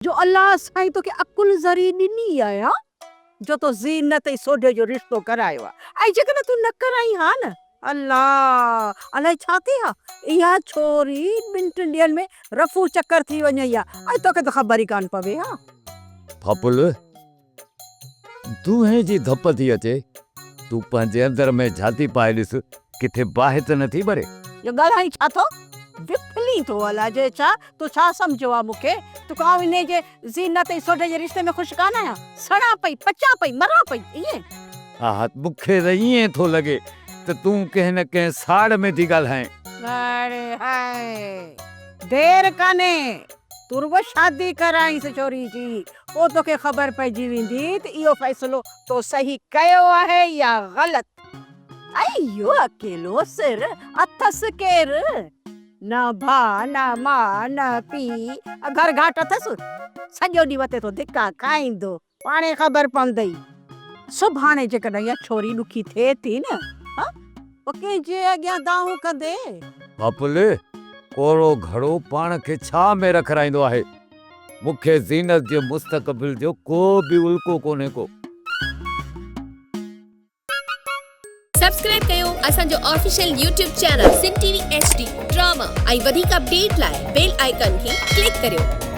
جو الله سائين توکي عقل ذري ڏني آهي ها جو تو زينت ۽ سوڍي جو رشتو ڪرايو آهي ۽ جيڪڏهن تون نه ڪرائين ها نه الله الائي ڇا ٿئي ها اها ڇوري ٻن ٽن ڏينهن ۾ رفو چڪر ٿي وڃئي ها ۽ توکي ته خبر ئي ڪانه پوي ها. ڦڦل، دونهين جي ڌپ ٿي اچي، تون پنهنجي اندر ۾ جهاتي پائي ڏس، ڪٿي باهه ته نٿي ٻري. اهو ڳالهائين ڇا ٿو؟ وڦلين ٿو الائجي ڇا؟ تو ڇا سمجهيو آ مون کي؟ تو کان آئون انهيء جي زينت ۽ سوڍي جي رشتي ۾ خوش ڪانه آهيان. سڙان پئي، پچان پئي، مران پئي، ائين؟ ها، مون کي ته ائين ٿو لڳي ته تون ڪنهن نه ڪنهن ساڙ ۾ ٿي ڳالهائين. اڙي هاء! دير ڪانهي، تون رڳو شادي ڪرائينس ڇوري جي، پوء توکي خبر پئجي ويندي ته اهو فيصلو تو صحيح ڪيو آهي يا غلط. ۽ اهو اڪيلو سر اٿس ڪير؟ نه ڀاء، نه ماء، نه پيء، گهر گهاٽ اٿس. سڄو ڏينهن وتي ٿو ڌڪا کائيندو. پاڻهي خبر پوندئي. سڀاڻي جيڪڏهن اها ڇوري ڏکي ٿئي ٿي نه، ها، پوء ڪنهن جي اڳيان دانهون ڪندي؟ ڦڦل، ڪورو گهڙو پاڻ کي ڇا ۾ رکرائيندو آهي؟ مون کي زينت جي مستقبل جو ڪو به الڪو ڪونهي ڪو. سبسڪرائب ڪيو اسان جو official YouTube channel Sindh T V H D drama ۽ وڌيڪ اپڊيٽ لاء بيل آئيڪان کي ڪلڪ ڪريو.